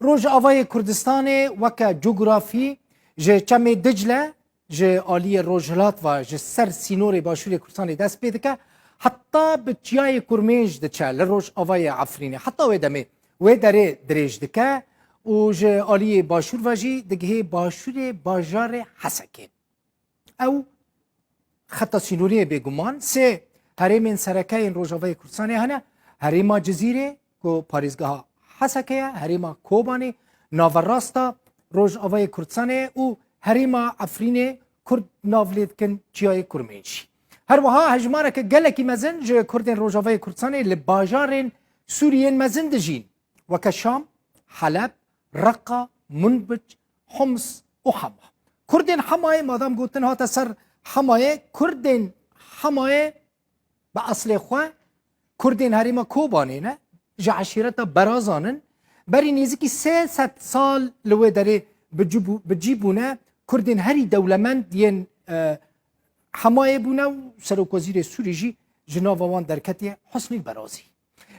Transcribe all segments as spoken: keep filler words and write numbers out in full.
Rojavayê Kurdistanê weke cografî ji Çemê Dicle, ji aliyê rojhilat ve ji ser sînorê Başûrê Kurdistanê dest pê dike, heta bi Çiyayê Kurmênc diçe li rojavayê Efrînê. Heta wê demê wê derê dirêj dike û ji aliyê başûr ve jî digihê başûrê bajarê Hesekê. Ew xeta sînoriyê bêguman sê herêmên sereke yên Rojavayê Kurdistanê hene, herêma Cizîrê ku parêzgeha Hesekê ye, herêma Kobanê, naverasta Rojavayê Kurdistanê û herêma Efrînê, Kurd nav lê dikin Çiyayê Kurmênc. Her wiha hejmareke gelekî mezin ji Kurdên Rojavayê Kurdistanê li bajarên Sûriyên mezin dijîn, weke Şam, Heleb, Reqa, Munbic, Homs û Hema. Kurdên Hemayê, madam gotin hate ser Hemayê, Kurdên Hemayê bi eslê xwe Kurdên herêma Kobanê ne, ji eşîreta Berazan in. Berî nêzîkî sê sed sal li wê derê bi cî bû-, bi cî bûne. Kurdên herî dewlemend yên, e, Hemayê bûne û serokwezîrê Sûrî jî ji nava wan derketiye, Husnî Berazî.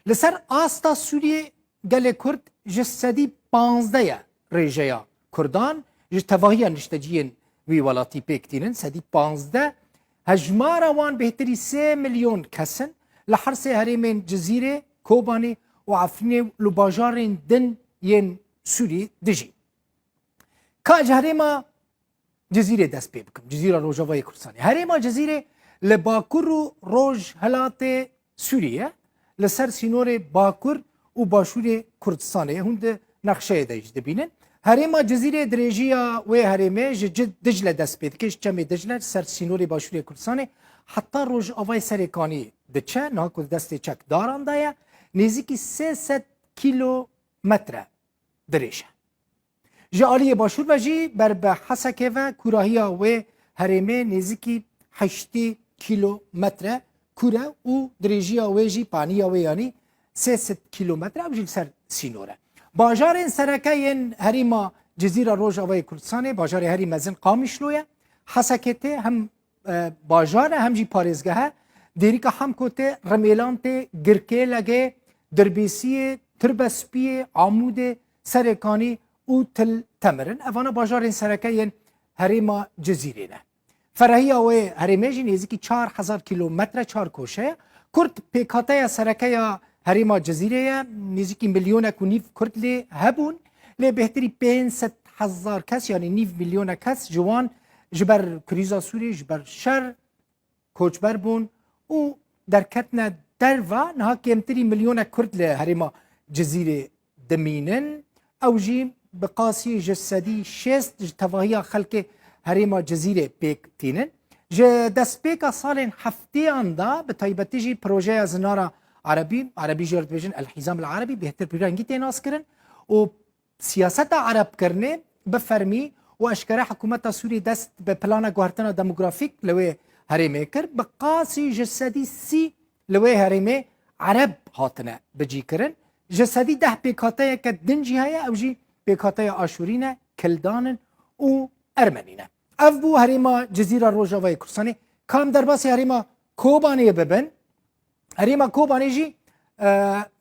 Li ser asta Sûriyê gelê Kurd ji sedî panzdeh ye rêjeya Kurdan ji tevahiya nişteciyên wî welatî pêk tînin, sedî panzdeh. Hejmara wan bêhtirî sê milyon kes in. Li her sê herêmên Cizîrê, Kobanê û Efrînê û li bajarên din yên Sûrî dijîn. Ka ji herêma Cizîrê dest pê bikim. Cizîra Rojavayê Kurdistanê. Herêma Cizîrê li bakur û rojhilatê Sûriyê, li ser sînorê bakur û başûrê Kurdistanê ye. Hûn di nexşeyê de jî dibînin. Herêma Cizîrê, dirêjiya wê herêmê ji Ci-, Dicle dest pê dike, ji Çemê Dicle, li ser sînorê başûrê Kurdistanê heta rojavayê Serêkanî diçe, niha ku di destê çekdaran de ye, nêzîkî sê sed kîlometre dirêj e. Ji aliyê başûr ve jî ber bi Hesekê ve kûrahiya wê herêmê nêzîkî heştê kîlometre kûr e û dirêjiya wê jî, paniya wê yanî sê sed kîlometre, ew jî li ser sînor e. Bajarên sereke yên herêma Cizîra Rojavayê Kurdistanê, bajarê herî mezin Qamişlo ye. Hesekê tê hem e, bajar e, hem jî parêzgeh e. Dêrîka Hemko tê, Rimêlan tê, Girkê, Legê, Dirbêsiyê, Tirbespiyê, Amûdê, Serêkanî û Til Temir in. Evana bajarên sereke yên herêma Cizîrê ne. Ferehiya wê herêmê jî nêzîkî çar hezar kîlometre çarkoşe ye. Kurd pêkhateya sereke ya herêma Cizîrê ye. Nêzîkî milyonek û nîv Kurd lê hebûn. Lê bêhtirî pênc sed hezar kes, yanî nîv milyona kes ji wan ji ber krîza Sûriyê, ji ber şer koçber bûn û derketine derve. Niha kêmtirî milyonek Kurd li herêma Cizîrê dimînin. Ew jî bi qasî ji sedî şêst ji tevahiya xelkê herêma Cizîrê pêk tînin. Ji destpêka salên heftêyan de, bi taybetî jî projeya zinara Erebî, Erebî jê re dibêjin El Hîzam El Erebî, bêhtir bi rengî tê naskirin û siyaseta Erebkirinê bi fermî û eşkere hikûmeta Sûrî dest bi plana guhertina demografîk li wê herêmê kir. Bi qasî ji sedî sî li wê herêmê Ereb hatine bicîkirin. Ji sedî deh pêkhateyeke din jî heye, ew jî pêkhateya Aşûrî ne, Kildan in û Ermenî ne. Ev bû herêma Cizîra Rojavayê Kurdistanê. Ka em derbasî herêma Kobanê bibin, herêma Kobanê jî, e,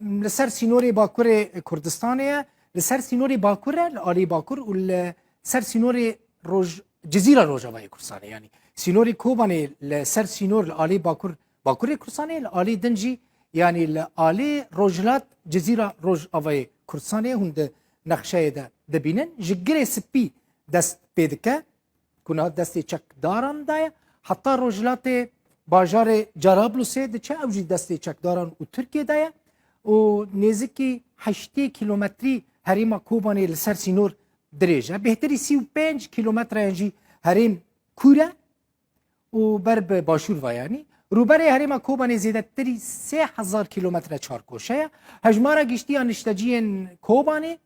li ser sînorê bakurê Kurdistanê ye, li ser sînorê bakur e, li alî bakur û li ser sînorê roj-, Cizîra Rojavayê Kurdistanê. Yanî sînorê Kobanê li ser sînor li alî bakur, bakurê Kurdistanê, li alî din jî, yanî li alî rojhilat Cizîra Rojavayê Kurdistanê, hûn di nexşeyê de dibînin. Ji Girê Spî dest pê dike, ku niha destê çekdaran de ye, heta rojhilatê bajarê Cerablusê diçe, ew jî destê çekdaran û Tirkiyê de ye û nêzikî heştê kîlometrî herêma Kobanê li ser sînor dirêj e. Bêhtirî sî û pênc kîlometreyan jî herêm kûr e û ber bi başûr ve yanî. Rûberê herêma Kobanê zêdetirî sê hezar kîlometre çarkoşe ye. Hejmara giştî ya nişteciyên Kobanê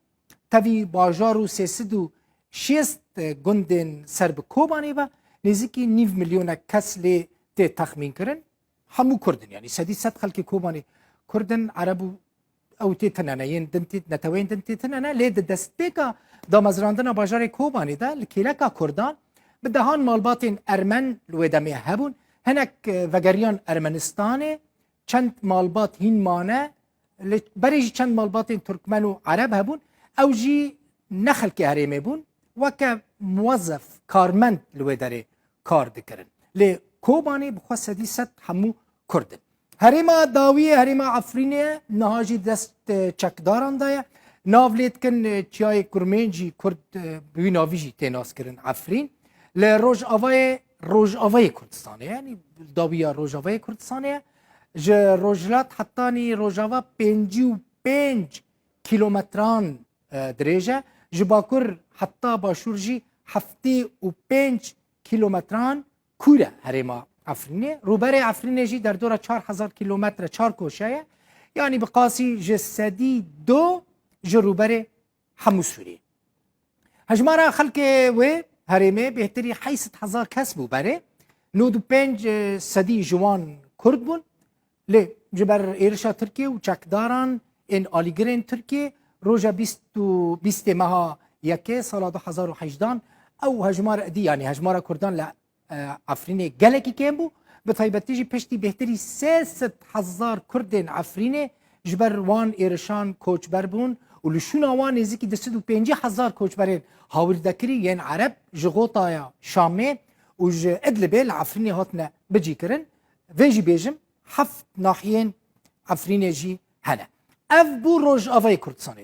tevî bajar û sê sed û şêst gundên ser bi Kobanê ve nêzîkî nîv milyonek kes lê tê texmînkirin. Hemû Kurd in, yanî sedî sed xelkê Kobanê Kurd in, Ereb û ew tê tine ne, yên din tê, neteweyên din tê tine ne, lê di destpêka damezrandina bajarê Kobanê de li kêleka Kurdan bi dehan malbatên Ermen li wê demê hebûn. Hinek, e, vegeriyan Ermenistanê, çend malbat hîn mane, li berê jî çend malbatên Turkmen û Ereb hebûn. Ew jî ne xelkê herêmê bûn, weke muwezef, karmend li wê derê kar dikirin. Lê Kobanê bi xwe sedî sed hemû Kurd in. Herêma dawiyê, herêma Efrînê ye, niha jî dest, e, çekdaran de ye. Nav lê dikin, e, Çiyayê Kurmêncî, Kurd, e, bi wî navî jî tê naskirin, Efrîn. Li rojavayê, rojavayê Kurdistanê, yanî dawiya rojavayê Kurdistanê ye. Ji rojhilat hetanî rojava pêncî û pênc kîlometran, e, dirêj e. Ji bakur heta başûr jî heftê û pênc kîlometran kûr e herêma Efrînê. Rûberê Efrînê jî derdora çar hezar kîlometre, çar koşe ye. Yanî bi qasî ji sedî du ji rûberê hemû Sûriyê. Hejmara xelkê wê herêmê bêhtirî heyşt sed hezar kes bû berê. Nod û pênc sedî ji wan Kurd bûn. Lê ji ber êrişa Tirkiyê û çekdaran ên alîgirên Tirkiyê roja bîst û bîstê meha yekê sala du hezar û hejdan ew hejmar êdî, yanî hejmara Kurdan li, e, Efrînê gelekî kêm bû. Bi taybetî jî piştî bêhtirî sê sed hezar Kurdên Efrînê ji ber wan êrişan koçber bûn û li şûna wan nêzîkî du sed û pêncî hezar koçberên hawirdekirî yên Ereb ji Xotaya Şamê û ji Idlibê li Efrînê hatine bicîkirin. Vê jî bêjim, heft nahiyên Efrînê jî hene. Ev bû rojavayê Kurdistanê.